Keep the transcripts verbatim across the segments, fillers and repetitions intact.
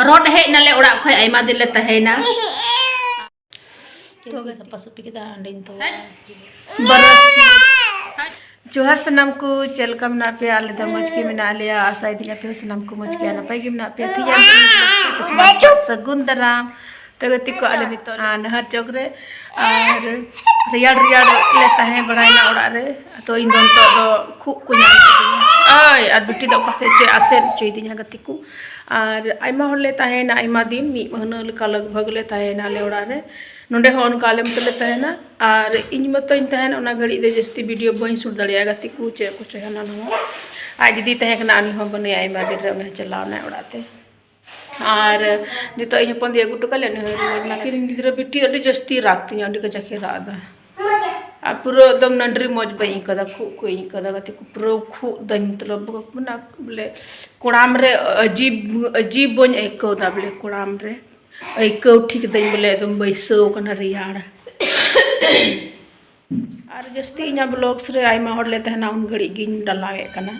ᱨᱚᱫ ᱦᱮᱡ ᱱᱟᱞᱮ ᱚᱲᱟᱜ ᱠᱷᱚᱡ, ᱟᱭᱢᱟ ᱫᱤᱱ ᱞᱮ ᱛᱟᱦᱮᱸᱭᱮᱱᱟ᱾ ᱡᱚᱛᱚ ᱜᱮ ᱥᱟᱯᱷᱟ ᱥᱟᱹᱯᱷᱤ ᱠᱮᱫᱟ, ᱦᱟᱸᱰᱮᱧ ᱫᱚᱦᱚ᱾ ᱡᱚᱦᱟᱨ ᱥᱟᱱᱟᱢ ᱠᱚ, ᱪᱮᱫ ᱞᱮᱠᱟ ᱢᱮᱱᱟᱜ ᱯᱮᱭᱟ? ᱟᱞᱮ ᱫᱚ ᱢᱚᱡᱽ ᱜᱮ ᱢᱮᱱᱟᱜ ᱞᱮᱭᱟ᱾ ᱟᱥᱟᱭᱮᱫᱟᱹᱧ ᱟᱯᱮ ᱦᱚᱸ ᱥᱟᱱᱟᱢ ᱠᱚ ᱢᱚᱡᱽ ᱜᱮᱭᱟ, ᱱᱟᱯᱟᱭ ᱜᱮ ᱢᱮᱱᱟᱜ ᱯᱮᱭᱟ᱾ ᱴᱷᱤᱠ ᱜᱮᱭᱟ, ᱥᱟᱹᱜᱩᱱ ᱫᱟᱨᱟᱢ᱾ ᱛᱚ ᱜᱟᱛᱮ ᱠᱚ, ᱟᱞᱮ ᱱᱤᱛᱚᱜ ᱱᱟᱦᱟᱨ ᱪᱚᱠ ᱨᱮ, ᱟᱨ ᱨᱮᱭᱟᱲ ᱨᱮᱭᱟᱲ ᱞᱮ ᱛᱟᱦᱮᱸ ᱵᱟᱲᱟᱭᱮᱱᱟ ᱚᱲᱟᱜ ᱨᱮ᱾ ᱛᱚ ᱤᱧ ᱫᱚ ᱱᱤᱛᱚᱜ ᱫᱚ ᱠᱷᱩᱜ ᱠᱚ ᱧᱟᱢ ᱠᱤᱫᱤᱧᱟ, ᱟᱭ, ᱟᱨ ᱵᱤᱴᱤ ᱫᱚ ᱚᱠᱟ ᱥᱮᱫ ᱪᱚᱭ ᱟᱥᱮᱱ ᱦᱚᱪᱚᱭᱮᱫᱤᱧᱟ ᱜᱟᱛᱮ ᱠᱚ᱾ ᱟᱨ ᱟᱭᱢᱟ ᱦᱚᱲ ᱞᱮ ᱛᱟᱦᱮᱸᱭᱮᱱᱟ, ᱟᱭᱢᱟ ᱫᱤᱱ, ᱢᱤᱫ ᱢᱟᱹᱦᱱᱟᱹ ᱞᱮᱠᱟ ᱞᱟᱜᱽ ᱵᱷᱟᱜᱽ ᱞᱮ ᱛᱟᱦᱮᱸᱭᱮᱱᱟ ᱟᱞᱮ ᱚᱲᱟᱜ ᱨᱮ᱾ ᱱᱚᱸᱰᱮ ᱦᱚᱸ ᱚᱱᱠᱟ ᱟᱞᱮ ᱢᱚᱛᱚ ᱞᱮ ᱛᱟᱦᱮᱸᱭᱮᱱᱟ᱾ ᱟᱨ ᱤᱧ ᱢᱚᱛᱚᱧ ᱛᱟᱦᱮᱸᱭᱮᱱᱟ, ᱚᱱᱟ ᱜᱷᱟᱹᱲᱤᱡ ᱫᱚ ᱡᱟᱹᱥᱛᱤ ᱵᱷᱤᱰᱤᱭᱳ ᱵᱟᱹᱧ ᱥᱩᱴ ᱫᱟᱲᱮᱭᱟᱜᱼᱟ, ᱜᱟᱛᱮ ᱠᱚ ᱪᱮᱫ ᱠᱚ ᱪᱚᱭ ᱦᱟᱱᱟ ᱱᱟᱣᱟ᱾ ᱟᱡ ᱫᱤᱫᱤ ᱛᱟᱦᱮᱸ ᱠᱟᱱᱟ, ᱩᱱᱤ ᱦᱚᱸ ᱵᱟᱹᱱᱩᱭᱟ, ᱟᱭᱢᱟ ᱫᱤᱱ ᱨᱮ ᱩᱱᱤ ᱦᱚᱸ ᱪᱟᱞᱟᱣ ᱮᱱᱟᱭ ᱚᱲᱟᱜ ᱛᱮ᱾ ᱟᱨ ᱱᱤᱛᱚᱜ ᱤᱧ ᱦᱚᱯᱚᱱ ᱫᱚᱭ ᱟᱹᱜᱩ ᱦᱚᱴᱚ ᱠᱟᱜ ᱞᱮᱭᱟ, ᱩᱱᱤ ᱦᱚᱸ ᱨᱩᱣᱟᱹᱲ ᱮᱱᱟ᱾ ᱠᱤᱨᱤᱧ ᱜᱤᱫᱽᱨᱟᱹ ᱵᱤᱴᱤ ᱟᱹᱰᱤ ᱡᱟᱹᱥᱛᱤ ᱨᱟᱜᱽ ᱛᱤᱧᱟ, ᱟᱹᱰᱤ ᱠᱟᱡᱟᱠ ᱮ ᱨᱟᱜ ᱮᱫᱟ᱾ ᱟᱨ ᱯᱩᱨᱟᱹ ᱮᱠᱫᱚᱢ ᱱᱟᱹᱰᱨᱤ ᱢᱚᱡᱽ ᱵᱟᱹᱧ ᱟᱹᱭᱠᱟᱹᱣ ᱮᱫᱟ, ᱠᱷᱩᱜ ᱠᱚᱧ ᱟᱹᱭᱠᱟᱹᱣ ᱮᱫᱟ ᱜᱟᱛᱮ ᱠᱚ, ᱯᱩᱨᱟᱹ ᱠᱷᱩᱜ ᱫᱟᱹᱧ, ᱢᱚᱛᱞᱚᱵ ᱢᱟᱱᱮ ᱵᱚᱞᱮ ᱠᱚᱲᱟᱢ ᱨᱮ ᱟᱹᱡᱤᱵ ᱟᱹᱡᱤᱵ ᱵᱟᱹᱧ ᱟᱹᱭᱠᱟᱹᱣ ᱮᱫᱟ, ᱵᱚᱞᱮ ᱠᱚᱲᱟᱢ ᱨᱮ ᱟᱹᱭᱠᱟᱹᱣ ᱴᱷᱤᱠ ᱫᱟᱹᱧ, ᱵᱚᱞᱮ ᱮᱠᱫᱚᱢ ᱵᱟᱹᱭᱥᱟᱹᱣ ᱠᱟᱱᱟ ᱨᱮᱭᱟᱲ᱾ ᱟᱨ ᱡᱟᱹᱥᱛᱤ ᱤᱧᱟᱹᱜ ᱵᱞᱚᱜᱥ ᱨᱮ ᱟᱭᱢᱟ ᱦᱚᱲ ᱞᱮ ᱛᱟᱦᱮᱱᱟ, ᱩᱱ ᱜᱷᱟᱹᱲᱤᱡ ᱜᱤᱧ ᱰᱟᱞᱟᱣᱮᱫ ᱠᱟᱱᱟ,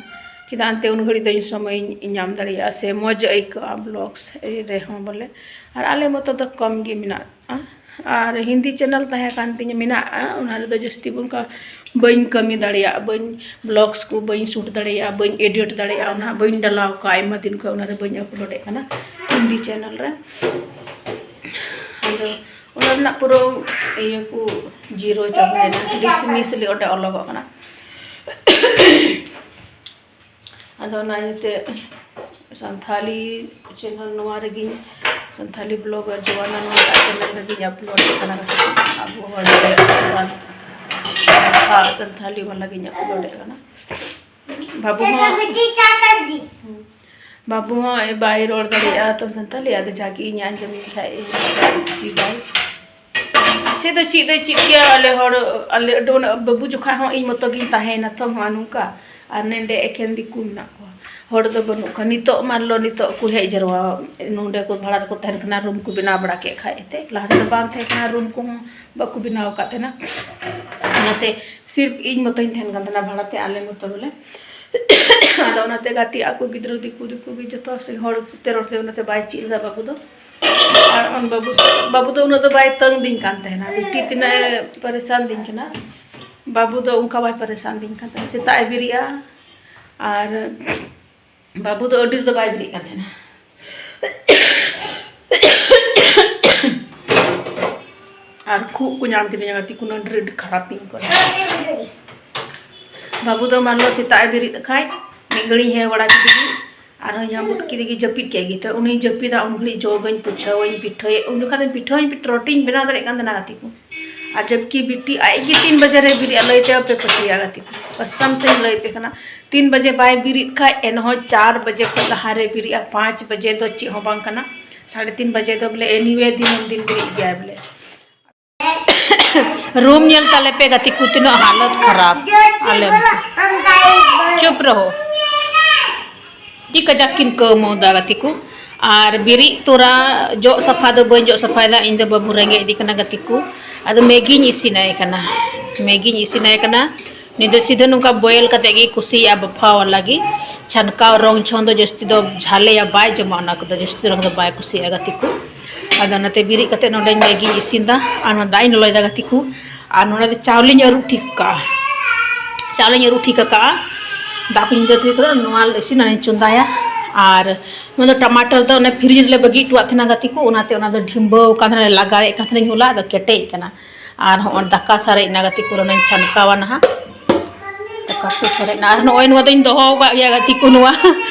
ᱪᱮᱫᱟᱜ ᱮᱱᱛᱮ ᱩᱱ ᱜᱷᱟᱹᱲᱤᱡ ᱫᱚ ᱤᱧ ᱥᱚᱢᱚᱭ ᱤᱧ ᱧᱟᱢ ᱫᱟᱲᱮᱭᱟᱜᱼᱟ ᱥᱮ ᱢᱚᱡᱽ ᱟᱹᱭᱠᱟᱹᱜᱼᱟ ᱵᱞᱚᱜᱥ ᱨᱮᱦᱚᱸ ᱵᱚᱞᱮ᱾ ᱟᱨ ᱟᱞᱮ ᱢᱚᱛᱚ ᱫᱚ ᱠᱚᱢ ᱜᱮ ᱢᱮᱱᱟᱜᱼᱟ᱾ ᱟᱨ ᱦᱤᱱᱫᱤ ᱪᱮᱱᱮᱞ ᱛᱟᱦᱮᱸ ᱠᱟᱱ ᱛᱤᱧᱟᱹ, ᱢᱮᱱᱟᱜᱼᱟ, ᱚᱱᱟ ᱨᱮᱫᱚ ᱡᱟᱹᱥᱛᱤ ᱚᱱᱠᱟ ᱵᱟᱹᱧ ᱠᱟᱹᱢᱤ ᱫᱟᱲᱮᱭᱟᱜᱼᱟ, ᱵᱟᱹᱧ ᱵᱞᱚᱜᱥ ᱠᱚ ᱵᱟᱹᱧ ᱥᱩᱴ ᱫᱟᱲᱮᱭᱟᱜᱼᱟ, ᱵᱟᱹᱧ ᱮᱰᱤᱴ ᱫᱟᱲᱮᱭᱟᱜᱼᱟ, ᱚᱱᱟ ᱵᱟᱹᱧ ᱰᱟᱞᱟᱣ ᱠᱟᱜᱼᱟ, ᱟᱭᱢᱟ ᱫᱤᱱ ᱠᱷᱚᱱ ᱚᱱᱟ ᱨᱮ ᱵᱟᱹᱧ ᱟᱯᱞᱳᱰᱮᱫ ᱠᱟᱱᱟ ᱦᱤᱱᱫᱤ ᱪᱮᱱᱮᱞ ᱨᱮ᱾ ᱟᱫᱚ ᱚᱱᱟ ᱨᱮᱱᱟᱜ ᱯᱩᱨᱟᱹ ᱤᱭᱟᱹ ᱠᱚ ᱡᱤᱨᱳ ᱪᱟᱵᱟᱭᱮᱱᱟ, ᱰᱤᱥᱢᱤᱥ ᱞᱮ ᱚᱸᱰᱮ ᱚᱞᱚᱜᱚᱜ ᱠᱟᱱᱟ᱾ ᱟᱫᱚ ᱚᱱᱟ ᱤᱭᱟᱹᱛᱮ ᱥᱟᱱᱛᱷᱟᱞᱤ ᱪᱮᱱᱮᱞ ᱱᱚᱣᱟ ᱨᱮᱜᱮᱧ, ᱥᱟᱱᱛᱷᱟᱞᱤ ᱵᱞᱚᱜᱟᱨ ᱡᱚᱣᱟᱱᱟ ᱱᱚᱣᱟ ᱪᱮᱱᱮᱞ ᱨᱮᱜᱮᱧ ᱟᱯᱞᱳᱰ ᱠᱟᱱᱟ᱾ ᱟᱵᱚ ᱦᱚᱲ ᱥᱟᱱᱛᱷᱟᱞᱤ ᱵᱟᱞᱟ ᱜᱤᱧ ᱟᱯᱞᱳᱰ ᱠᱟᱱᱟ᱾ ᱵᱟᱹᱵᱩ ᱦᱚᱸ ᱵᱟᱹᱵᱩ ᱦᱚᱸ ᱵᱟᱭ ᱨᱚᱲ ᱫᱟᱲᱮᱭᱟᱜᱼᱟ ᱛᱚ ᱥᱟᱱᱛᱟᱞᱤ, ᱟᱫᱚ ᱡᱟᱜᱮ ᱤᱧ ᱟᱸᱡᱚᱢᱤᱧ ᱠᱷᱟᱡ ᱪᱮᱫᱟᱭ᱾ ᱥᱮ ᱫᱚ ᱪᱮᱫ ᱫᱚᱭ ᱪᱮᱫ ᱠᱮᱭᱟ, ᱟᱞᱮ ᱦᱚᱲ, ᱟᱞᱮ ᱫᱚ ᱩᱱᱟᱹᱜ ᱵᱟᱹᱵᱩ ᱡᱚᱠᱷᱟ ᱦᱚᱸ ᱤᱧ ᱢᱚᱛᱚ ᱜᱤᱧ ᱛᱟᱦᱮᱸᱭᱮᱱᱟ ᱛᱚ, ᱦᱚᱸ ᱱᱚᱝᱠᱟ᱾ ᱟᱨ ᱱᱚᱸᱰᱮ ᱮᱠᱷᱮᱱ ᱫᱤᱠᱩ ᱢᱮᱱᱟᱜ ᱠᱚᱣᱟ, ᱦᱚᱲ ᱫᱚ ᱵᱟᱹᱱᱩᱜ ᱠᱚᱣᱟ᱾ ᱱᱤᱛᱚᱜ ᱢᱟᱱ ᱞᱚ ᱱᱤᱛᱚᱜ ᱠᱚ ᱦᱮᱡ ᱡᱟᱨᱣᱟ, ᱱᱚᱸᱰᱮ ᱠᱚ ᱵᱷᱟᱲᱟ ᱨᱮᱠᱚ ᱛᱟᱦᱮᱱ ᱠᱟᱱᱟ, ᱨᱩᱢ ᱠᱚ ᱵᱮᱱᱟᱣ ᱵᱟᱲᱟ ᱠᱮᱫ ᱠᱷᱟᱡ ᱮᱱᱛᱮ, ᱞᱟᱦᱟ ᱛᱮᱫᱚ ᱵᱟᱝ ᱛᱟᱦᱮᱸ ᱠᱟᱱᱟ, ᱨᱩᱢ ᱠᱚᱦᱚᱸ ᱵᱟᱠᱚ ᱵᱮᱱᱟᱣ ᱟᱠᱟᱫ ᱛᱟᱦᱮᱱᱟ᱾ ᱚᱱᱟᱛᱮ ᱥᱤᱨᱯ ᱤᱧ ᱢᱚᱛᱚᱧ ᱛᱟᱦᱮᱱ ᱠᱟᱱ ᱛᱟᱦᱮᱱᱟ ᱵᱷᱟᱲᱟᱛᱮ, ᱟᱞᱮ ᱢᱚᱛᱚ ᱵᱚᱞᱮ᱾ ᱟᱫᱚ ᱚᱱᱟᱛᱮ ᱜᱟᱛᱮᱜ ᱟᱠᱚ ᱜᱤᱫᱽᱨᱟᱹ ᱫᱤᱠᱩ, ᱫᱤᱠᱩ ᱜᱮ ᱡᱚᱛᱚ ᱥᱮ ᱦᱚᱲ ᱛᱮ ᱨᱚᱲ ᱛᱮ ᱚᱱᱟᱛᱮ ᱵᱟᱭ ᱪᱮᱫ ᱞᱮᱫᱟ ᱵᱟᱹᱵᱩ ᱫᱚ᱾ ᱟᱨ ᱩᱱ ᱵᱟᱹᱵᱩ, ᱵᱟᱹᱵᱩ ᱫᱚ ᱩᱱᱟᱹᱜ ᱫᱚ ᱵᱟᱭ ᱛᱟᱹᱝ ᱫᱤᱧ ᱠᱟᱱ ᱛᱟᱦᱮᱱᱟ᱾ ᱵᱤᱴᱤ ᱛᱤᱱᱟᱹᱜ ᱮ ᱯᱟᱨᱤᱥᱟᱱ ᱫᱤᱧ ᱠᱟᱱᱟ, ᱵᱟᱹᱵᱩ ᱫᱚ ᱚᱱᱠᱟ ᱵᱟᱭ ᱯᱟᱨᱤᱥᱟᱱ ᱫᱤᱧ ᱠᱟᱱ ᱛᱟᱦᱮᱱᱟ᱾ ᱥᱮᱛᱟᱜ ᱮ ᱵᱮᱨᱮᱫᱼᱟ ᱟᱨ ᱵᱟᱹᱵᱩ ᱫᱚ ᱟᱹᱰᱤ ᱨᱮᱫᱚ ᱵᱟᱭ ᱵᱮᱨᱮᱫ ᱠᱟᱱ ᱛᱟᱦᱮᱱᱟ᱾ ᱟᱨ ᱠᱷᱩᱜ ᱠᱚ ᱧᱟᱢ ᱠᱤᱫᱤᱧᱟ, ᱜᱟᱛᱮ ᱠᱚ, ᱟᱹᱰᱤ ᱟᱹᱰᱤ ᱠᱷᱟᱨᱟᱯ ᱤᱧ ᱟᱹᱭᱠᱟᱹᱣ ᱫᱟ᱾ ᱵᱟᱹᱵᱩ ᱫᱚ ᱢᱟᱱᱞᱚ ᱥᱮᱛᱟᱜ ᱮ ᱵᱮᱨᱮᱫ ᱠᱷᱟᱡ ᱢᱤᱫ ᱜᱷᱟᱹᱲᱤᱡ ᱦᱮᱸ ᱵᱟᱲᱟ ᱠᱮᱫᱮ ᱜᱮ, ᱟᱨᱦᱚᱸ ᱡᱟᱦᱟᱸ ᱵᱩᱴ ᱠᱮᱫᱮ ᱜᱮ, ᱡᱟᱹᱯᱤᱫ ᱠᱮᱫ ᱜᱮ᱾ ᱛᱚ ᱩᱱᱤ ᱡᱟᱹᱯᱤᱫᱟ, ᱩᱱ ᱜᱷᱟᱹᱲᱤᱡ ᱡᱚᱜᱟᱹᱧ, ᱯᱤᱴᱷᱟᱹᱣᱟᱹᱧ, ᱯᱤᱴᱷᱟᱹᱭᱮᱫ, ᱩᱱ ᱡᱚᱠᱷᱟᱱ ᱫᱚ ᱯᱤᱴᱷᱟᱹᱣᱟᱹᱧ, ᱯᱤᱴᱷᱟᱹ ᱨᱩᱴᱤᱧ ᱵᱮᱱᱟᱣ ᱫᱟᱲᱮᱭᱟᱜ ᱠᱟᱱ ᱛᱟᱦᱮᱱᱟ, ᱜᱟᱛᱮ ᱠᱚ᱾ ᱟᱨ ᱡᱚᱵᱠᱤ ᱵᱤᱴᱤ ᱟᱡ ᱜᱮ ᱛᱤᱱ ᱵᱟᱡᱮ ᱨᱮ ᱵᱮᱨᱮᱫ ᱟᱞᱮ ᱛᱮ, ᱟᱯᱮ ᱯᱟᱹᱛᱭᱟᱹᱜᱼᱟ, ᱜᱟᱛᱮ ᱠᱚ, ᱠᱚᱥᱚᱢ ᱥᱮᱧ ᱞᱟᱹᱭ ᱟᱯᱮ ᱠᱟᱱᱟ, ᱛᱤᱱ ᱵᱟᱡᱮ ᱵᱟᱭ ᱵᱮᱨᱮᱫ ᱠᱷᱟᱡ ᱮᱱᱦᱚᱸ ᱪᱟᱨ ᱵᱟᱡᱮ ᱠᱷᱚᱱ ᱞᱟᱦᱟ ᱨᱮ ᱵᱮᱨᱮᱫᱼᱟ᱾ ᱯᱟᱸᱪ ᱵᱟᱡᱮ ᱫᱚ ᱪᱮᱫ ᱦᱚᱸ ᱵᱟᱝ ᱠᱟᱱᱟ, ᱥᱟᱲᱮ ᱛᱤᱱ ᱵᱟᱡᱮ ᱫᱚ ᱵᱚᱞᱮ anyway ᱫᱤᱱᱟᱹᱢ ᱫᱤᱱ ᱵᱮᱨᱮᱫ ᱜᱮᱭᱟᱭ ᱵᱚᱞᱮ᱾ ᱨᱩᱢ ᱧᱮᱞ ᱛᱟᱞᱮ ᱯᱮ ᱜᱟᱛᱮ ᱠᱚ, ᱛᱤᱱᱟᱹᱜ ᱦᱟᱞᱚᱛ ᱠᱷᱟᱨᱟᱯ ᱟᱞᱮ᱾ ᱪᱩᱯ ᱨᱚᱦᱚ᱾ ᱟᱹᱰᱤ ᱠᱟᱡᱟᱠ ᱠᱤᱱ ᱠᱟᱹᱣᱢᱟᱹᱣ ᱫᱟ ᱜᱟᱛᱮ ᱠᱚ᱾ ᱟᱨ ᱵᱮᱨᱮᱫ ᱛᱚᱨᱟ ᱡᱚᱜ ᱥᱟᱯᱷᱟ ᱫᱚ ᱵᱟᱹᱧ ᱡᱚᱜ ᱥᱟᱯᱷᱟᱭᱮᱫᱟ, ᱤᱧ ᱫᱚ ᱵᱟᱹᱵᱩ ᱨᱮᱸᱜᱮᱡ ᱤᱫᱤ ᱠᱟᱱᱟ ᱜᱟᱛᱮ ᱠᱚ᱾ ᱟᱫᱚ ᱢᱮᱜᱤᱧ ᱤᱥᱤᱱᱟᱭ ᱠᱟᱱᱟ, ᱢᱮᱜᱤᱧ ᱤᱥᱤᱱᱟᱭ ᱠᱟᱱᱟ᱾ ᱱᱩᱭ ᱫᱚ ᱥᱤᱫᱷᱟᱹ ᱱᱚᱝᱠᱟ boil ᱠᱟᱛᱮ ᱜᱮ ᱠᱩᱥᱤᱭᱟᱜᱼᱟ, ᱵᱟᱯᱷᱟᱣ ᱵᱟᱞᱟ ᱜᱮ᱾ ᱪᱷᱟᱱᱠᱟᱣ ᱨᱚᱝ ᱪᱷᱚᱝ ᱫᱚ ᱡᱟᱹᱥᱛᱤ ᱫᱚ ᱡᱷᱟᱞᱮᱭᱟ, ᱵᱟᱭ ᱡᱚᱢᱟ, ᱚᱱᱟ ᱠᱚᱫᱚ ᱡᱟᱹᱥᱛᱤ ᱨᱚᱝ ᱫᱚ ᱵᱟᱭ ᱠᱩᱥᱤᱭᱟᱜᱼᱟ ᱜᱟᱛᱮ ᱠᱚ᱾ ᱟᱫᱚ ᱚᱱᱟᱛᱮ ᱵᱮᱨᱮᱫ ᱠᱟᱛᱮ ᱱᱚᱰᱮ ᱢᱮᱜᱤᱧ ᱤᱥᱤᱱ ᱫᱟ ᱟᱨ ᱱᱚᱣᱟ ᱫᱟᱜ ᱤᱧ ᱞᱚᱞᱚᱭᱮᱫᱟ ᱜᱟᱛᱮ ᱠᱚ᱾ ᱟᱨ ᱱᱚᱰᱮ ᱫᱚ ᱪᱟᱣᱞᱮᱧ ᱟᱹᱨᱩᱵ ᱴᱷᱤᱠ ᱠᱟᱜᱼᱟ, ᱪᱟᱣᱞᱮᱧ ᱟᱹᱨᱩᱵ ᱴᱷᱤᱠ ᱟᱠᱟᱜᱼᱟ᱾ ᱫᱟᱜ ᱠᱚᱧ ᱧᱩᱫᱟᱹ ᱴᱷᱤᱠ ᱠᱟᱫᱟ, ᱱᱚᱣᱟ ᱤᱥᱤᱱ ᱟᱨᱤᱧ ᱪᱚᱸᱫᱟᱭᱟ᱾ ᱟᱨ ᱱᱚᱣᱟ ᱫᱚ ᱴᱟᱢᱟᱴᱟᱨ ᱫᱚ ᱚᱱᱮ fridge ᱨᱮᱞᱮ ᱵᱟᱹᱜᱤ ᱦᱚᱴᱚᱣᱟᱜ ᱛᱟᱦᱮᱱᱟ ᱜᱟᱛᱮ ᱠᱚ, ᱚᱱᱟᱛᱮ ᱚᱱᱟ ᱫᱚ ᱰᱷᱤᱢᱵᱟᱹᱣ ᱠᱟᱱ ᱛᱟᱦᱮᱱᱟ, ᱞᱟᱜᱟᱣᱮᱫ ᱠᱟᱱ ᱛᱟᱦᱮᱱᱟᱧ ᱦᱚᱞᱟ, ᱟᱫᱚ ᱠᱮᱴᱮᱡ ᱠᱟᱱᱟ᱾ ᱟᱨ ᱦᱚᱸᱜᱼᱚᱭ ᱫᱟᱠᱟ ᱥᱟᱨᱮᱡ ᱮᱱᱟ ᱜᱟᱛᱮ ᱠᱚ, ᱚᱱᱟᱧ ᱪᱷᱟᱱᱠᱟᱣᱟ ᱱᱟᱦᱟᱜ᱾ ᱫᱟᱠᱟ ᱠᱚ ᱥᱟᱨᱮᱡ ᱮᱱᱟ᱾ ᱟᱨ ᱱᱚᱜᱼᱚᱭ ᱱᱚᱣᱟ ᱫᱚᱧ ᱫᱚᱦᱚ ᱟᱠᱟᱫ ᱜᱮᱭᱟ ᱜᱟᱛᱮ ᱠᱚ, ᱱᱚᱣᱟ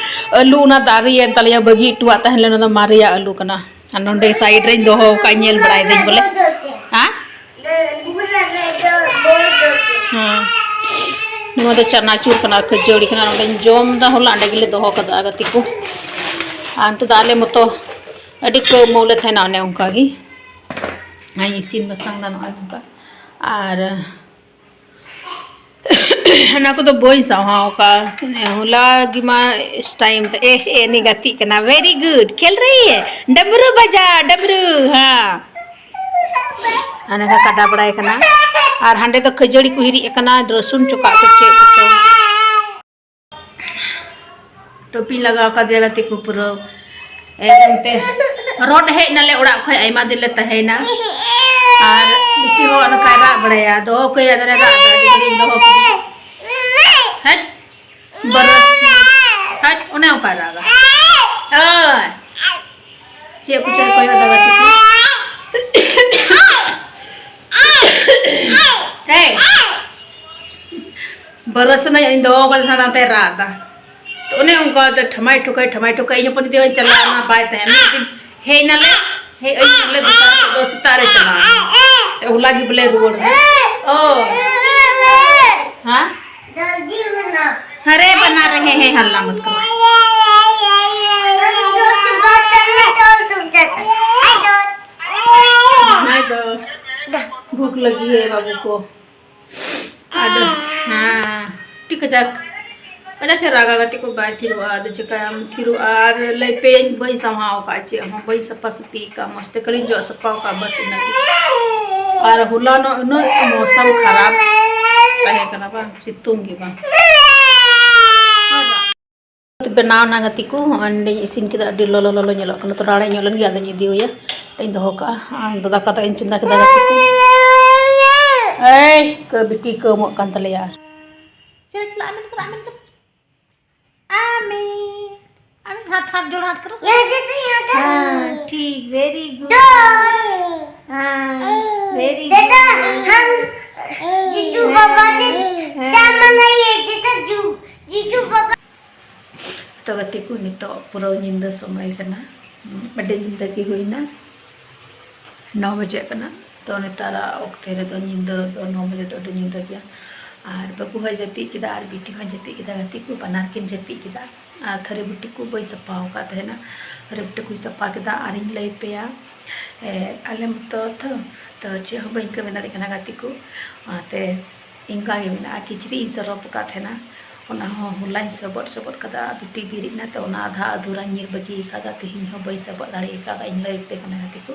ᱟᱹᱞᱩ ᱚᱱᱟ ᱫᱟᱨᱮᱭᱮᱱ ᱛᱟᱞᱮᱭᱟ, ᱵᱟᱹᱜᱤ ᱦᱚᱴᱚᱣᱟᱜ ᱛᱟᱦᱮᱱ ᱞᱮ, ᱚᱱᱟ ᱫᱚ ᱢᱟᱨᱮᱭᱟᱜ ᱟᱹᱞᱩ ᱠᱟᱱᱟ᱾ ᱟᱨ ᱱᱚᱰᱮ side ᱨᱮᱧ ᱫᱚᱦᱚ ᱟᱠᱟᱫ, ᱧᱮᱞ ᱵᱟᱲᱟᱭ ᱫᱟᱹᱧ ᱵᱚᱞᱮ᱾ ᱦᱮᱸ? ᱦᱮᱸ᱾ ᱱᱚᱣᱟ ᱫᱚ ᱪᱟᱱᱟᱪᱩᱨ ᱠᱟᱱᱟ, ᱠᱷᱟᱹᱡᱟᱹᱲᱤ ᱠᱟᱱᱟ, ᱱᱚᱰᱮᱧ ᱡᱚᱢ ᱮᱫᱟ, ᱦᱚᱞᱟ ᱚᱸᱰᱮ ᱜᱮᱞᱮ ᱫᱚᱦᱚ ᱠᱟᱫᱟ ᱜᱟᱛᱮ ᱠᱚ᱾ ᱟᱨ ᱱᱤᱛᱚᱜ ᱫᱚ ᱟᱞᱮ ᱢᱚᱛᱚ ᱟᱹᱰᱤ ᱠᱟᱹᱣᱢᱟᱹᱣ ᱞᱮ ᱛᱟᱦᱮᱱᱟ ᱚᱱᱮ ᱚᱱᱠᱟ ᱜᱮ᱾ ᱟᱨ ᱤᱥᱤᱱ ᱵᱟᱥᱟᱝ ᱫᱟ ᱱᱚᱜᱼᱚᱭ ᱱᱚᱝᱠᱟ᱾ ᱟᱨ ᱚᱱᱟ ᱠᱚᱫᱚ ᱵᱟᱹᱧ ᱥᱟᱶᱦᱟᱣ ᱟᱠᱟᱫ᱾ ᱦᱚᱞᱟ ᱜᱮᱢᱟ time ᱛᱮ, ᱮ, ᱮ, ᱩᱱᱤ ᱜᱟᱛᱮᱜ ᱠᱟᱱᱟ, very good, ᱠᱷᱮᱞ ᱨᱮᱦᱤ ᱦᱮ, ᱰᱟᱹᱵᱽᱨᱩ ᱵᱟᱡᱟ, ᱰᱟᱹᱵᱽᱨᱩ, ᱦᱮᱸ᱾ ᱦᱟᱱᱮ ᱠᱚ ᱠᱟᱰᱟ ᱵᱟᱲᱟᱭ ᱠᱟᱱᱟ᱾ ᱟᱨ ᱦᱟᱸᱰᱮ ᱫᱚ ᱠᱷᱟᱹᱡᱟᱹᱲᱤ ᱠᱚ ᱦᱤᱨᱤᱡ ᱟᱠᱟᱱᱟ, ᱨᱟᱹᱥᱩᱱ ᱪᱚᱠᱟᱜ ᱠᱚ ᱪᱮᱫ ᱠᱚᱪᱚ᱾ ᱴᱳᱯᱤᱧ ᱞᱟᱜᱟᱣ ᱠᱟᱫᱮᱭᱟ ᱜᱟᱛᱮ ᱠᱚ ᱯᱩᱨᱟᱹ᱾ ᱮᱠᱫᱚᱢ ᱛᱮ ᱨᱚᱰ ᱦᱮᱡ ᱱᱟᱞᱮ ᱚᱲᱟᱜ ᱠᱷᱚᱡ, ᱟᱭᱢᱟ ᱫᱤᱱ ᱞᱮ ᱛᱟᱦᱮᱸᱭᱮᱱᱟ᱾ ᱟᱨ ᱵᱤᱴᱤ ᱦᱚᱸ ᱚᱱᱠᱟᱭ ᱨᱟᱜ ᱵᱟᱲᱟᱭᱟ, ᱫᱚᱦᱚ ᱠᱟᱭᱟ ᱫᱚᱞᱮ ᱨᱟᱜ ᱮᱫᱟ, ᱟᱹᱰᱤ ᱜᱷᱟᱹᱲᱤᱡ ᱤᱧ ᱫᱚᱦᱚ ᱠᱮᱫᱮᱭᱟ᱾ ᱦᱮᱸ? ᱵᱟᱨᱚ ᱦᱟᱴ, ᱚᱱᱮ ᱚᱱᱠᱟᱭ ᱨᱟᱜᱟ᱾ ᱳᱭ! ᱪᱮᱫ ᱠᱚ ᱪᱮᱫ ᱠᱚᱭᱚᱜ ᱫᱟ ᱜᱟᱛᱮ ᱠᱚ? ᱦᱮᱸ᱾ ᱵᱟᱨᱚ ᱥᱮᱱᱟᱜ ᱤᱧ ᱫᱚᱦᱚ ᱠᱟᱫᱟ, ᱦᱟᱱᱟ ᱱᱟᱛᱮ ᱨᱟᱜ ᱫᱟ᱾ ᱛᱚ ᱚᱱᱮ ᱚᱱᱠᱟ ᱛᱮ ᱴᱷᱟᱢᱟᱭ ᱴᱷᱩᱠᱟᱹᱭ, ᱴᱷᱟᱢᱟᱭ ᱴᱷᱩᱠᱟᱹᱭ᱾ ᱤᱧ ᱦᱚᱯᱚᱱ ᱡᱩᱫᱤ ᱦᱚᱸᱧ ᱪᱟᱞᱟᱜᱼᱟ, ᱵᱟᱭ ᱛᱟᱦᱮᱱᱟ᱾ ᱢᱤᱫ ᱫᱤᱱ ᱦᱮᱡ ᱱᱟᱞᱮ, ᱦᱮᱡ ᱟᱹᱭᱩᱵ ᱱᱟᱞᱮ ᱫᱚᱥᱟᱨ ᱦᱤᱞᱳᱜ ᱫᱚ ᱥᱮᱛᱟᱜ ᱨᱮ ᱪᱟᱞᱟᱣ ᱮᱱᱟ᱾ ᱛᱚ ᱦᱚᱞᱟ ᱜᱮ ᱵᱚᱞᱮ ᱨᱩᱣᱟᱹᱲ ᱮᱱᱟ᱾ ᱳ᱾ ᱦᱮᱸ? ᱡᱚᱞᱫᱤ ᱵᱮᱱᱟᱣ᱾ ᱦᱟᱨᱮ ᱵᱟᱱᱟ ᱨᱮ ᱦᱮ ᱦᱮ ᱦᱟᱞᱞᱟ ᱢᱚᱛ ᱠᱚᱨᱚ᱾ ᱫᱚᱥ ᱵᱟᱨ ᱴᱟᱝ ᱢᱮ ᱛᱚᱞ ᱛᱩᱢ ᱪᱟᱞᱟᱜ᱾ ᱦᱟᱭ ᱫᱚᱥ᱾ ᱵᱷᱩᱠ ᱞᱟᱹᱜᱤ ᱦᱮ ᱵᱟᱹᱵᱩ ᱠᱚ᱾ ᱟᱫᱚ ᱦᱮᱸ, ᱴᱤ ᱠᱟᱡᱟᱠ ᱠᱟᱡᱟᱠ ᱮ ᱨᱟᱜᱟ ᱜᱟᱛᱮ ᱠᱚ, ᱵᱟᱭ ᱛᱷᱤᱨᱚᱜᱼᱟ᱾ ᱟᱫᱚ ᱪᱤᱠᱟᱹᱭᱟᱢ, ᱛᱷᱤᱨᱚᱜᱼᱟ? ᱟᱨ ᱞᱟᱹᱭ ᱯᱮ, ᱵᱟᱹᱧ ᱥᱟᱢᱦᱟᱣ ᱠᱟᱜᱼᱟ ᱪᱮᱫ ᱦᱚᱸ, ᱵᱟᱹᱧ ᱥᱟᱯᱷᱟ ᱥᱟᱹᱯᱷᱤ ᱠᱟᱜᱼᱟ, ᱢᱚᱡᱽ ᱛᱮ ᱠᱷᱟᱹᱞᱤᱧ ᱡᱚᱜ ᱥᱟᱯᱷᱟᱣ ᱠᱟᱜᱼᱟ, ᱵᱟᱥ ᱤᱱᱟᱹ ᱜᱮ᱾ ᱟᱨ ᱦᱚᱞᱟᱱᱚᱜ ᱩᱱᱟᱹᱜ ᱢᱳᱥᱚᱢ ᱠᱷᱟᱨᱟᱯ ᱛᱟᱦᱮᱸ ᱠᱟᱱᱟ ᱵᱟᱝ, ᱥᱤᱛᱩᱝ ᱜᱮ ᱵᱟᱝ᱾ ᱵᱮᱱᱟᱣ ᱮᱱᱟ ᱜᱟᱛᱮ ᱠᱚ, ᱚᱸᱰᱮᱧ ᱤᱥᱤᱱ ᱠᱮᱫᱟ, ᱟᱹᱰᱤ ᱞᱚᱞᱚ ᱞᱚᱞᱚ ᱧᱮᱞᱚᱜ ᱠᱟᱱᱟ᱾ ᱛᱚ ᱨᱟᱲᱮᱡ ᱧᱚᱜ ᱞᱮᱱ ᱜᱮ, ᱟᱫᱚᱧ ᱤᱫᱤ ᱟᱭᱟ, ᱤᱧ ᱫᱚᱦᱚ ᱠᱟᱜᱼᱟ᱾ ᱟᱨ ᱫᱟᱠᱟ ᱫᱟᱜ ᱤᱧ ᱪᱚᱸᱫᱟ ᱠᱮᱫᱟ ᱜᱟᱛᱮ ᱠᱚ᱾ ᱮᱭ ᱠᱟᱹ ᱵᱤᱴᱤ ᱠᱟᱹᱣᱢᱚᱜ ᱠᱟᱱ ᱛᱟᱞᱮᱭᱟ᱾ ᱟᱨ ᱪᱮᱫ ᱪᱟᱞᱟᱜ ᱟᱢᱮᱱ ᱠᱟᱱᱟ, ᱟᱢᱮᱱ ᱠᱟᱱᱟ? ᱟᱢᱮ, ᱟᱢᱮ ᱦᱟᱛ, ᱦᱟᱛ ᱡᱳᱲ ᱦᱟᱛ ᱠᱟᱨᱳ। यहाँ से, यहाँ से। हाँ, ठीक, very good। हाँ, very good। दादा, हम जीजू पापा से हाँ। चाय मंगाइए, दादा, जू-, जीजू पापा। ᱛᱚ ᱜᱟᱛᱮ ᱠᱚ, ᱱᱤᱛᱚᱜ ᱯᱩᱨᱟᱹ ᱧᱤᱫᱟᱹ ᱥᱚᱢᱚᱭ ᱠᱟᱱᱟ, ᱟᱹᱰᱤ ᱧᱤᱫᱟᱹ ᱜᱮ ᱦᱩᱭᱱᱟ, ᱱᱚ ᱵᱟᱡᱟᱜ ᱠᱟᱱᱟ᱾ ᱛᱚ ᱱᱮᱛᱟᱨᱟᱜ ᱚᱠᱛᱮ ᱨᱮᱫᱚ ᱧᱤᱫᱟᱹ ᱫᱚ ᱱᱚ ᱵᱟᱡᱮ ᱫᱚ ᱟᱹᱰᱤ ᱧᱤᱫᱟᱹ ᱜᱮᱭᱟ᱾ ᱟᱨ ᱵᱟᱹᱵᱩ ᱦᱚᱸᱭ ᱡᱟᱹᱯᱤᱫ ᱠᱮᱫᱟ ᱟᱨ ᱵᱤᱴᱤ ᱦᱚᱸᱭ ᱡᱟᱹᱯᱤᱫ ᱠᱮᱫᱟ, ᱜᱟᱛᱮ ᱠᱚ ᱵᱟᱱᱟᱨ ᱠᱤᱱ ᱡᱟᱹᱯᱤᱫ ᱠᱮᱫᱟ᱾ ᱟᱨ ᱛᱷᱟᱹᱨᱤ ᱵᱟᱹᱴᱤ ᱠᱚ ᱵᱟᱹᱧ ᱥᱟᱯᱷᱟ ᱟᱠᱟᱫ ᱛᱟᱦᱮᱱᱟ, ᱛᱷᱟᱹᱨᱤ ᱵᱟᱹᱴᱤ ᱠᱚᱧ ᱥᱟᱯᱷᱟ ᱠᱮᱫᱟ᱾ ᱟᱨᱤᱧ ᱞᱟᱹᱭ ᱯᱮᱭᱟ, ᱮ, ᱟᱞᱮ ᱢᱚᱛᱚ ᱛᱚ, ᱛᱚ ᱪᱮᱫ ᱦᱚᱸ ᱵᱟᱹᱧ ᱠᱟᱹᱢᱤ ᱫᱟᱲᱮᱭᱟᱜ ᱠᱟᱱᱟ ᱜᱟᱛᱮ ᱠᱚ᱾ ᱚᱱᱟᱛᱮ ᱤᱱᱠᱟ ᱜᱮ ᱢᱮᱱᱟᱜᱼᱟ᱾ ᱠᱤᱪᱨᱤᱡ ᱤᱧ ᱥᱚᱨᱚᱯ ᱟᱠᱟᱫ ᱛᱟᱦᱮᱱᱟ, ᱚᱱᱟ ᱦᱚᱸ ᱦᱚᱞᱟᱧ ᱥᱚᱵᱚᱫ ᱥᱚᱵᱚᱫ ᱠᱟᱫᱟ, ᱵᱤᱴᱤ ᱵᱮᱨᱮᱫ ᱮᱱᱟ ᱛᱚ ᱚᱱᱟ ᱟᱫᱷᱟ ᱟᱫᱷᱩᱨᱟᱧ ᱧᱤᱨ ᱵᱟᱹᱜᱤ ᱟᱠᱟᱫᱟ, ᱛᱮᱦᱮᱧ ᱦᱚᱸ ᱵᱟᱹᱧ ᱥᱚᱵᱚᱫ ᱫᱟᱲᱮ ᱟᱠᱟᱫᱟ, ᱤᱧ ᱞᱟᱹᱭ ᱟᱯᱮ ᱠᱟᱱᱟ ᱜᱟᱛᱮ ᱠᱚ᱾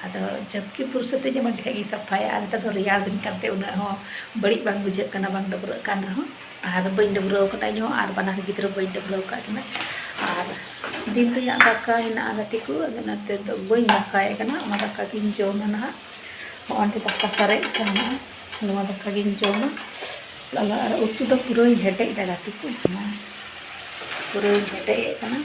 ᱟᱫᱚ ᱡᱟᱵᱠᱤ ᱯᱷᱩᱨᱥᱚᱛ ᱤᱧ ᱧᱟᱢᱟ ᱰᱷᱮᱨ ᱜᱤᱧ ᱥᱟᱯᱷᱟᱭᱟ, ᱟᱨ ᱱᱮᱛᱟᱨ ᱫᱚ ᱨᱮᱭᱟᱲ ᱫᱤᱱ ᱠᱟᱱᱛᱮ ᱩᱱᱟᱹᱜ ᱦᱚᱸ ᱵᱟᱹᱲᱤᱡ ᱵᱟᱝ ᱵᱩᱡᱷᱟᱹᱜ ᱠᱟᱱᱟ, ᱵᱟᱝ ᱰᱟᱹᱵᱽᱨᱟᱹᱜ ᱠᱟᱱ ᱨᱮᱦᱚᱸ᱾ ᱟᱨ ᱵᱟᱹᱧ ᱰᱟᱹᱵᱽᱨᱟᱹᱣ ᱠᱟᱫᱟ ᱤᱧ ᱦᱚᱸ, ᱟᱨ ᱵᱟᱱᱟᱨ ᱜᱤᱫᱽᱨᱟᱹ ᱵᱟᱹᱧ ᱰᱟᱹᱵᱽᱨᱟᱹᱣ ᱠᱟᱜ ᱠᱤᱱᱟ᱾ ᱟᱨ ᱫᱤᱱ ᱨᱮᱭᱟᱜ ᱫᱟᱠᱟ ᱦᱮᱱᱟᱜᱼᱟ ᱜᱟᱛᱮ ᱠᱚ, ᱟᱫᱚ ᱚᱱᱟᱛᱮ ᱫᱚ ᱵᱟᱹᱧ ᱫᱟᱠᱟᱭᱮᱫ ᱠᱟᱱᱟ, ᱚᱱᱟ ᱫᱟᱠᱟ ᱜᱤᱧ ᱡᱚᱢᱟ ᱱᱟᱦᱟᱜ᱾ ᱦᱚᱸᱜᱼᱚᱭ ᱫᱟᱠᱟ ᱥᱟᱨᱮᱡ ᱠᱟᱱᱟ, ᱱᱚᱣᱟ ᱫᱟᱠᱟ ᱜᱤᱧ ᱡᱚᱢᱟ᱾ ᱞᱟᱞᱟ ᱟᱨ ᱩᱛᱩ ᱫᱚ ᱯᱩᱨᱟᱹᱧ ᱦᱮᱰᱮᱡ ᱫᱟ ᱜᱟᱛᱮ ᱠᱚ, ᱱᱚᱣᱟ ᱯᱩᱨᱟᱹᱧ ᱦᱮᱰᱮᱡ ᱮᱫ ᱠᱟᱱᱟ᱾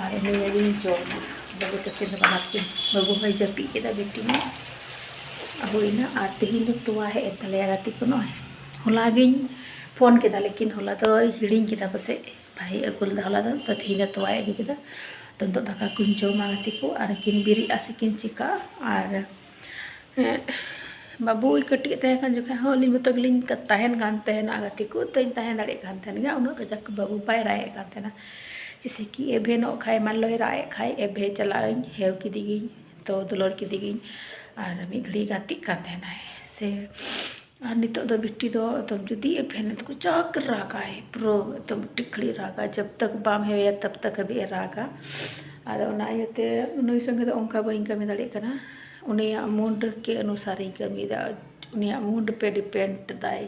ᱟᱨ ᱤᱱᱟᱹ ᱜᱤᱧ ᱡᱚᱢᱟ᱾ ᱵᱟᱹᱵᱩ ᱛᱟᱹᱠᱤᱱ ᱫᱚ ᱵᱟᱱᱟᱨ ᱠᱤᱱ, ᱵᱟᱹᱵᱩ ᱦᱚᱸᱭ ᱡᱟᱹᱯᱤᱫ ᱠᱮᱫᱟ, ᱵᱤᱴᱤ ᱢᱟ ᱦᱩᱭᱱᱟ᱾ ᱟᱨ ᱛᱮᱦᱮᱧ ᱫᱚ ᱛᱚᱣᱟ ᱦᱮᱡ ᱮᱱ ᱛᱟᱞᱮᱭᱟ ᱜᱟᱛᱮ ᱠᱚ᱾ ᱱᱚᱜᱼᱚᱭ ᱦᱚᱞᱟ ᱜᱤᱧ ᱯᱷᱳᱱ ᱠᱮᱫᱟ, ᱞᱮᱠᱤᱱ ᱦᱚᱞᱟ ᱫᱚᱭ ᱦᱤᱲᱤᱧ ᱠᱮᱫᱟ ᱯᱟᱥᱮᱡ, ᱵᱟᱭ ᱟᱹᱜᱩ ᱞᱮᱫᱟ ᱦᱚᱞᱟ ᱫᱚ᱾ ᱛᱚ ᱛᱮᱦᱮᱧ ᱫᱚ ᱛᱚᱣᱟᱭ ᱟᱹᱜᱩ ᱠᱮᱫᱟ᱾ ᱛᱚ ᱱᱤᱛᱚᱜ ᱫᱟᱠᱟ ᱠᱚᱧ ᱡᱚᱢᱟ ᱜᱟᱛᱮ ᱠᱚ, ᱟᱨ ᱠᱤᱱ ᱵᱮᱨᱮᱫᱼᱟ ᱥᱮ ᱠᱤᱱ ᱪᱤᱠᱟᱹᱜᱼᱟ᱾ ᱟᱨ ᱦᱮᱸ, ᱵᱟᱹᱵᱩᱭ ᱠᱟᱹᱴᱤᱡ ᱮ ᱛᱟᱦᱮᱸ ᱠᱟᱱ ᱡᱚᱠᱷᱟᱡ ᱦᱚᱸ ᱟᱹᱞᱤᱧ ᱢᱚᱛᱚ ᱜᱮᱞᱤᱧ ᱛᱟᱦᱮᱸᱱ ᱠᱟᱱ ᱛᱟᱦᱮᱱᱟ ᱜᱟᱛᱮ ᱠᱚ, ᱛᱚᱧ ᱛᱟᱦᱮᱸ ᱫᱟᱲᱮᱭᱟᱜ ᱠᱟᱱ ᱛᱟᱦᱮᱱ ᱜᱮᱭᱟ᱾ ᱩᱱᱟᱹᱜ ᱠᱟᱡᱟᱠ ᱵᱟᱹᱵᱩ ᱵᱟᱭ ᱨᱟᱜ ᱮᱫ ᱠᱟᱱ ᱛᱟᱦᱮᱱᱟ᱾ ᱡᱮᱭᱥᱮ ᱠᱤ ᱮᱵᱷᱮᱱᱚᱜ ᱠᱷᱟᱡ, ᱢᱟᱱ ᱞᱚ ᱨᱟᱜ ᱮᱫ ᱠᱷᱟᱡ, ᱮᱵᱷᱮ ᱪᱟᱞᱟᱜ ᱟᱹᱧ, ᱦᱮᱣ ᱠᱮᱫᱮᱜᱤᱧ, ᱛᱚ ᱫᱩᱞᱟᱹᱲ ᱠᱮᱫᱮᱜᱤᱧ, ᱟᱨ ᱢᱤᱫ ᱜᱷᱟᱹᱲᱤᱡ ᱜᱟᱛᱮᱜ ᱠᱟᱱ ᱛᱟᱦᱮᱱᱟᱭ ᱥᱮ᱾ ᱟᱨ ᱱᱤᱛᱚᱜ ᱫᱚ ᱵᱤᱴᱤ ᱫᱚ ᱮᱠᱫᱚᱢ ᱡᱩᱫᱤ ᱮᱵᱷᱮᱱ ᱮᱱ ᱛᱟᱠᱚ ᱪᱟᱠ ᱨᱟᱜᱟᱭ, ᱯᱩᱨᱟᱹ ᱮᱠᱫᱚᱢ ᱴᱤᱠᱷᱲᱤ ᱨᱟᱜᱟ, ᱡᱟᱵ ᱛᱟᱠ ᱵᱟᱢ ᱦᱮᱣᱮᱭᱟ ᱛᱟᱵ ᱛᱟᱠ ᱦᱟᱹᱵᱤᱡ ᱮ ᱨᱟᱜᱟ᱾ ᱟᱫᱚ ᱚᱱᱟ ᱤᱭᱟᱹᱛᱮ ᱱᱩᱭ ᱥᱚᱸᱜᱮ ᱫᱚ ᱚᱱᱠᱟ ᱵᱟᱹᱧ ᱠᱟᱹᱢᱤ ᱫᱟᱲᱮᱭᱟᱜ ᱠᱟᱱᱟ᱾ ᱩᱱᱤᱭᱟᱜ ᱢᱩᱰ ᱠᱮ ᱚᱱᱩᱥᱟᱨᱤᱧ ᱠᱟᱹᱢᱤᱭᱮᱫᱟ, ᱩᱱᱤᱭᱟᱜ ᱢᱩᱰ ᱯᱮ ᱰᱤᱯᱮᱱᱰ ᱫᱟᱭ᱾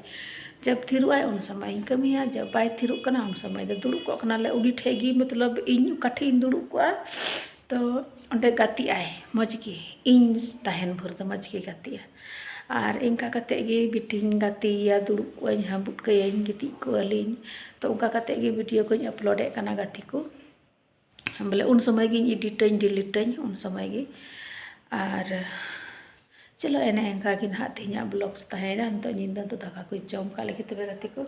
ᱡᱟᱵ ᱛᱷᱤᱨᱚᱜ ᱟᱭ ᱩᱱ ᱥᱚᱢᱚᱭ ᱤᱧ ᱠᱟᱹᱢᱤᱭᱟ, ᱡᱟᱵ ᱵᱟᱭ ᱛᱷᱤᱨᱚᱜ ᱠᱟᱱᱟ ᱩᱱ ᱥᱚᱢᱚᱭ ᱫᱚ ᱫᱩᱲᱩᱵ ᱠᱚᱜ ᱠᱟᱱᱟᱞᱮ ᱩᱱᱤ ᱴᱷᱮᱡ ᱜᱮ, ᱢᱚᱛᱞᱚᱵ ᱤᱧ ᱚᱠᱟ ᱴᱷᱮᱡ ᱤᱧ ᱫᱩᱲᱩᱵ ᱠᱚᱜᱼᱟ, ᱛᱚ ᱚᱸᱰᱮ ᱜᱟᱛᱮᱜ ᱟᱭ ᱢᱚᱡᱽ ᱜᱮ, ᱤᱧ ᱛᱟᱦᱮᱱ ᱵᱷᱳᱨ ᱫᱚ ᱢᱚᱡᱽ ᱜᱮ ᱜᱟᱛᱮᱜᱼᱟ᱾ ᱟᱨ ᱤᱱᱠᱟ ᱠᱟᱛᱮᱫ ᱜᱮ ᱵᱤᱴᱤᱧ ᱜᱟᱛᱮᱭᱟ, ᱫᱩᱲᱩᱵ ᱠᱚᱜ ᱟᱹᱧ, ᱦᱟᱸᱵᱩᱫ ᱠᱟᱹᱭᱟᱹᱧ, ᱜᱤᱛᱤᱡ ᱠᱚᱜ ᱟᱹᱞᱤᱧ᱾ ᱛᱚ ᱚᱱᱠᱟ ᱠᱟᱛᱮᱫ ᱜᱮ ᱵᱷᱤᱰᱤᱭᱳ ᱠᱚᱧ ᱟᱯᱞᱳᱰᱮᱫ ᱠᱟᱱᱟ ᱜᱟᱛᱮ ᱠᱚ, ᱵᱚᱞᱮ ᱩᱱ ᱥᱚᱢᱚᱭ ᱜᱤᱧ ᱮᱰᱤᱴᱟᱹᱧ, ᱰᱤᱞᱤᱴᱟᱹᱧ ᱩᱱ ᱥᱚᱢᱚᱭ ᱜᱮ᱾ ᱟᱨ ᱪᱚᱞᱚ ᱮᱱᱮ ᱮᱱᱠᱟ ᱜᱮ ᱱᱟᱦᱟᱜ ᱛᱮᱦᱮᱧᱟᱜ ᱵᱞᱚᱜᱥ ᱛᱟᱦᱮᱸᱭᱮᱱᱟ᱾ ᱱᱤᱛᱚᱜ ᱧᱤᱫᱟᱹ ᱫᱚ ᱫᱟᱠᱟ ᱠᱚᱧ ᱡᱚᱢ ᱠᱟᱜ ᱞᱟᱹᱜᱤᱫ ᱛᱚᱵᱮ ᱜᱟᱛᱮ ᱠᱚ᱾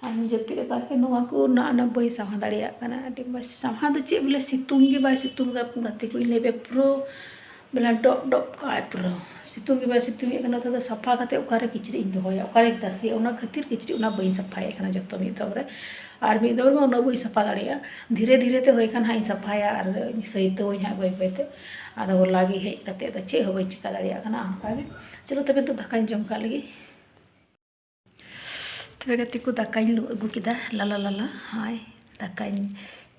ᱟᱨ ᱡᱟᱹᱯᱤᱫ ᱟᱠᱟᱫ ᱠᱤ ᱱᱚᱣᱟ ᱠᱚ ᱱᱟ ᱚᱱᱟ ᱵᱟᱹᱧ ᱥᱟᱢᱦᱟ ᱫᱟᱲᱮᱭᱟᱜ ᱠᱟᱱᱟ᱾ ᱟᱹᱰᱤ ᱢᱚᱡᱽ ᱥᱟᱢᱦᱟ ᱫᱚ ᱪᱮᱫ ᱵᱚᱞᱮ ᱥᱤᱛᱩᱝ ᱜᱮ ᱵᱟᱭ ᱥᱤᱛᱩᱝ ᱮᱫᱟ ᱜᱟᱛᱮ ᱠᱚ, ᱤᱧ ᱞᱟᱹᱭ ᱯᱮ ᱯᱩᱨᱟᱹ ᱵᱚᱞᱮ ᱰᱚᱵ ᱰᱚᱵ ᱠᱟᱜᱼᱟᱭ ᱯᱩᱨᱟᱹ᱾ ᱥᱤᱛᱩᱝ ᱜᱮ ᱵᱟᱭ ᱥᱤᱛᱩᱝ ᱮᱫ ᱠᱟᱱᱟ᱾ ᱛᱚ ᱥᱟᱯᱷᱟ ᱠᱟᱛᱮ ᱚᱠᱟᱨᱮ ᱠᱤᱪᱨᱤᱡ ᱤᱧ ᱫᱚᱦᱚᱭᱟ, ᱚᱠᱟᱨᱮᱧ ᱛᱟᱥᱮᱭᱟ, ᱚᱱᱟ ᱠᱷᱟᱹᱛᱤᱨ ᱠᱤᱪᱨᱤᱡ ᱚᱱᱟ ᱵᱟᱹᱧ ᱥᱟᱯᱷᱟᱭᱮᱫ ᱠᱟᱱᱟ ᱡᱚᱛᱚ ᱢᱤᱫ ᱫᱚᱢ ᱨᱮ᱾ ᱟᱨ ᱢᱤᱫ ᱫᱚᱢ ᱨᱮᱢᱟ ᱩᱱᱟᱹᱜ ᱵᱟᱹᱧ ᱥᱟᱯᱷᱟ ᱫᱟᱲᱮᱭᱟᱜᱼᱟ᱾ ᱫᱷᱤᱨᱮ ᱫᱷᱤᱨᱮ ᱛᱮ ᱦᱩᱭ ᱠᱷᱟᱱ ᱦᱟᱸᱜ ᱤᱧ ᱥᱟᱯᱷᱟᱭᱟ ᱟᱨ ᱥᱟᱹᱭᱛᱟᱹᱣᱟᱹᱧ ᱦᱟᱸᱜ ᱵᱟᱹᱭ ᱵᱟᱹᱭ ᱛᱮ᱾ ᱟᱫᱚ ᱦᱚᱞᱟ ᱜᱮ ᱦᱮᱡ ᱠᱟᱛᱮ ᱫᱚ ᱪᱮᱫ ᱦᱚᱸ ᱵᱟᱹᱧ ᱪᱤᱠᱟ ᱫᱟᱲᱮᱭᱟᱜ ᱠᱟᱱᱟ᱾ ᱚᱱᱠᱟ ᱜᱮ ᱪᱚᱞᱚ ᱛᱚᱵᱮ ᱱᱤᱛᱚᱜ ᱫᱟᱠᱟᱧ ᱡᱚᱢ ᱠᱟᱜ ᱞᱮᱜᱮ᱾ ᱛᱚᱵᱮ ᱜᱟᱛᱮ ᱠᱚ, ᱫᱟᱠᱟᱧ ᱞᱩ ᱟᱹᱜᱩ ᱠᱮᱫᱟ ᱞᱟᱞᱟ ᱞᱟᱞᱟ᱾ ᱦᱳᱭ, ᱫᱟᱠᱟᱧ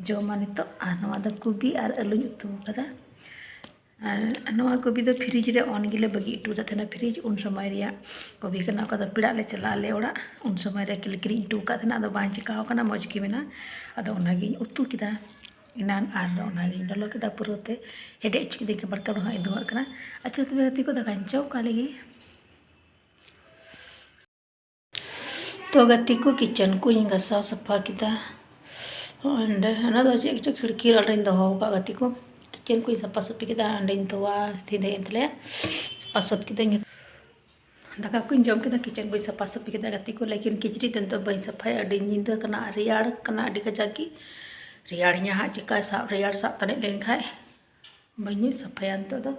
ᱡᱚᱢᱟ ᱱᱤᱛᱚᱜ᱾ ᱟᱨ ᱱᱚᱣᱟ ᱫᱚ ᱠᱚᱵᱤ ᱟᱨ ᱟᱹᱞᱩᱧ ᱩᱛᱩ ᱟᱠᱟᱫᱟ᱾ ᱟᱨ ᱱᱚᱣᱟ ᱠᱚᱵᱤ ᱫᱚ ᱯᱷᱨᱤᱡᱽ ᱨᱮ ᱚᱱ ᱜᱮᱞᱮ ᱵᱟᱹᱜᱤ ᱦᱚᱴᱚ ᱟᱫᱟ ᱛᱟᱦᱮᱱᱟ᱾ ᱯᱷᱨᱤᱡᱽ ᱩᱱ ᱥᱚᱢᱚᱭ ᱨᱮᱭᱟᱜ ᱠᱚᱵᱤ ᱠᱟᱱᱟ᱾ ᱚᱠᱟ ᱫᱚ ᱯᱮᱲᱟᱜ ᱞᱮ ᱪᱟᱞᱟᱜ ᱟᱞᱮ ᱚᱲᱟᱜ, ᱩᱱ ᱥᱚᱢᱚᱭ ᱨᱮ ᱠᱤᱨᱤᱧ ᱦᱚᱴᱚ ᱟᱠᱟᱫ ᱛᱟᱦᱮᱱᱟ᱾ ᱟᱫᱚ ᱵᱟᱝ ᱪᱤᱠᱟᱣ ᱠᱟᱱᱟ, ᱢᱚᱡᱽ ᱜᱮ ᱢᱮᱱᱟᱜᱼᱟ᱾ ᱟᱫᱚ ᱚᱱᱟᱜᱤᱧ ᱩᱛᱩ ᱠᱮᱫᱟ ᱮᱱᱟᱱ, ᱟᱨ ᱚᱱᱟᱜᱤᱧ ᱞᱚᱞᱚ ᱠᱮᱫᱟ ᱯᱩᱨᱟᱹ ᱛᱮ᱾ ᱦᱮᱰᱮᱡ ᱦᱚᱪᱚ ᱠᱤᱫᱟᱹᱧ, ᱠᱟᱵᱟᱲ ᱠᱟᱵᱟᱲ ᱦᱚᱸ ᱤᱫᱩᱣᱟᱜ ᱠᱟᱱᱟ᱾ ᱟᱪᱪᱷᱟ, ᱛᱚᱵᱮ ᱜᱟᱛᱮ ᱠᱚ, ᱫᱟᱠᱟᱧ ᱪᱚ ᱠᱟᱜ ᱞᱮᱜᱮ᱾ ᱛᱚ ᱜᱟᱛᱮ ᱠᱚ, ᱠᱤᱪᱮᱱ ᱠᱚᱧ ᱜᱷᱟᱥᱟᱣ ᱥᱟᱯᱷᱟ ᱠᱮᱫᱟ᱾ ᱚᱸᱰᱮ ᱚᱱᱟ ᱫᱚ ᱪᱮᱫ ᱠᱚᱪᱚ ᱠᱷᱤᱲᱠᱤ ᱨᱮ ᱚᱸᱰᱮᱧ ᱫᱚᱦᱚ ᱟᱠᱟᱫ ᱜᱟᱛᱮ ᱠᱚ᱾ ᱠᱤᱪᱮᱱ ᱠᱚᱧ ᱥᱟᱯᱷᱟ ᱥᱟᱹᱯᱷᱤ ᱠᱮᱫᱟ, ᱚᱸᱰᱮᱧ ᱫᱚᱦᱚ ᱛᱷᱤᱨ ᱮᱱ ᱛᱟᱞᱮᱭᱟ, ᱥᱟᱯᱷᱟ ᱥᱟᱹᱛ ᱠᱮᱫᱟᱹᱧ᱾ ᱫᱟᱠᱟ ᱠᱚᱧ ᱡᱚᱢ ᱠᱮᱫᱟ, ᱠᱤᱪᱮᱱ ᱠᱚᱧ ᱥᱟᱯᱷᱟ ᱥᱟᱹᱯᱷᱤ ᱠᱮᱫᱟ ᱜᱟᱛᱮ ᱠᱚ, ᱞᱮᱠᱤᱱ ᱠᱤᱪᱨᱤᱡ ᱫᱚ ᱱᱤᱛᱚᱜ ᱵᱟᱹᱧ ᱥᱟᱯᱷᱟᱭᱟ, ᱟᱹᱰᱤ ᱧᱤᱫᱟᱹ ᱠᱟᱱᱟ ᱟᱨ ᱨᱮᱭᱟᱲ ᱠᱟᱱᱟ ᱟᱹᱰᱤ ᱠᱟᱡᱟᱠ ᱜᱮ᱾ ᱨᱮᱭᱟᱲᱤᱧᱟ ᱦᱟᱸᱜ, ᱪᱤᱠᱟᱹ ᱥᱟᱵ, ᱨᱮᱭᱟᱲ ᱥᱟᱵ ᱛᱟᱹᱱᱤᱡ ᱞᱮᱱᱠᱷᱟᱱ ᱵᱟᱹᱧ ᱥᱟᱯᱷᱟᱭᱟ ᱱᱤᱛᱚᱜ ᱫᱚ᱾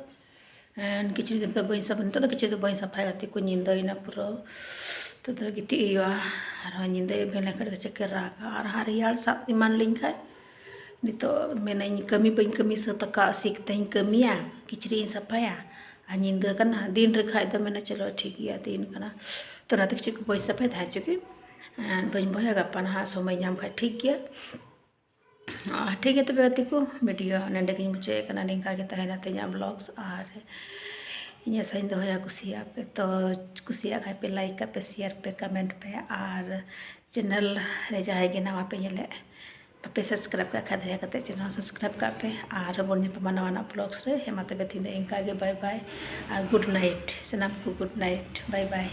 ᱮᱸ, ᱠᱤᱪᱨᱤᱡ ᱫᱚ ᱵᱟᱹᱧ ᱥᱟᱯᱷᱟ, ᱱᱤᱛᱚᱜ ᱫᱚ ᱠᱤᱪᱨᱤᱡ ᱫᱚ ᱵᱟᱹᱧ ᱥᱟᱯᱷᱟᱭᱟ ᱜᱟᱛᱮ ᱠᱚ, ᱧᱤᱫᱟᱹᱭᱮᱱᱟ ᱯᱩᱨᱟᱹ᱾ ᱱᱤᱛᱚᱜ ᱫᱚ ᱜᱤᱛᱤᱡ ᱦᱩᱭᱩᱜᱼᱟ, ᱟᱨᱦᱚᱸ ᱧᱤᱫᱟᱹ ᱮᱵᱷᱮᱱ ᱞᱮᱱᱠᱷᱟᱱ ᱫᱚ ᱪᱮᱫ ᱠᱚ ᱨᱟᱜᱟ, ᱟᱨ ᱦᱟᱸᱜ ᱨᱮᱭᱟᱲ ᱥᱟᱵ ᱮᱢᱟᱱ ᱞᱤᱧ ᱠᱷᱟᱱ᱾ ᱱᱤᱛᱚᱜ ᱢᱮᱱᱟᱹᱧ ᱠᱟᱹᱢᱤ ᱵᱟᱹᱧ ᱠᱟᱹᱢᱤ ᱥᱟᱹᱛ ᱟᱠᱟᱫ, ᱥᱤᱠ ᱛᱮᱧ ᱠᱟᱹᱢᱤᱭᱟ, ᱠᱤᱪᱨᱤᱡ ᱤᱧ ᱥᱟᱯᱷᱟᱭᱟ, ᱟᱨ ᱧᱤᱫᱟᱹ ᱠᱟᱱᱟ᱾ ᱫᱤᱱ ᱨᱮ ᱠᱷᱟᱡ ᱫᱚ ᱢᱮᱱᱟ ᱪᱚᱞᱚ ᱴᱷᱤᱠ ᱜᱮᱭᱟ, ᱫᱤᱱ ᱠᱟᱱᱟ᱾ ᱛᱚ ᱚᱱᱟᱛᱮ ᱠᱤᱪᱨᱤᱡ ᱠᱚ ᱵᱟᱹᱧ ᱥᱟᱯᱷᱟᱭᱟ, ᱛᱟᱦᱮᱸ ᱦᱚᱪᱚ ᱜᱮ᱾ ᱮᱸ, ᱵᱟᱹᱧ ᱵᱚᱦᱮᱜᱟ, ᱜᱟᱯᱟ ᱱᱟᱦᱟᱜ ᱥᱚᱢᱚᱭ ᱧᱟᱢ ᱠᱷᱟᱡ ᱴᱷᱤᱠ ᱜᱮᱭᱟ᱾ ᱟᱨ ᱴᱷᱤᱠ ᱜᱮᱭᱟ ᱛᱚᱵᱮ ᱜᱟᱛᱮ ᱠᱚ, ᱵᱷᱤᱰᱤᱭᱳ ᱱᱚᱸᱰᱮ ᱜᱤᱧ ᱢᱩᱪᱟᱹᱫ ᱠᱟᱱᱟ᱾ ᱱᱤᱝᱠᱟ ᱜᱮ ᱛᱟᱦᱮᱱᱟ ᱛᱮᱦᱮᱧᱟᱜ ᱵᱞᱚᱜᱥ, ᱟᱨ ᱤᱧ ᱟᱥᱟᱧ ᱫᱚᱦᱚᱭᱟ ᱠᱩᱥᱤᱭᱟᱜ ᱯᱮ᱾ ᱛᱚ ᱠᱩᱥᱤᱭᱟᱜ ᱠᱷᱟᱡ ᱯᱮ ᱞᱟᱭᱤᱠ ᱠᱟᱜ ᱯᱮ, ᱥᱮᱭᱟᱨ ᱯᱮ, ᱠᱚᱢᱮᱱᱴ ᱯᱮ, ᱟᱨ ᱪᱮᱱᱮᱞ ᱨᱮ ᱡᱟᱦᱟᱸᱭ ᱜᱮ ᱱᱟᱣᱟ ᱯᱮ ᱧᱮᱞᱮᱫ, ᱵᱟᱯᱮ ᱥᱟᱵᱥᱠᱨᱟᱭᱤᱵ ᱠᱟᱜ ᱠᱷᱟᱡ ᱫᱟᱭᱟ ᱠᱟᱛᱮ ᱪᱮᱱᱮᱞ ᱥᱟᱵᱥᱠᱨᱟᱭᱤᱵ ᱠᱟᱜ ᱯᱮ, ᱟᱨ ᱵᱚᱱ ᱧᱟᱯᱟᱢᱟ ᱱᱟᱣᱟᱱᱟᱜ ᱵᱞᱚᱜᱥ ᱨᱮ᱾ ᱦᱮᱸ ᱢᱟ ᱛᱚᱵᱮ ᱛᱮᱦᱮᱧ ᱫᱚ ᱤᱱᱠᱟ ᱜᱮ, ᱵᱟᱭ ᱵᱟᱭ ᱟᱨ ᱜᱩᱰ ᱱᱟᱭᱤᱴ ᱥᱟᱱᱟᱢ ᱠᱚ, ᱜᱩᱰ ᱱᱟᱭᱤᱴ, ᱵᱟᱭ ᱵᱟᱭ᱾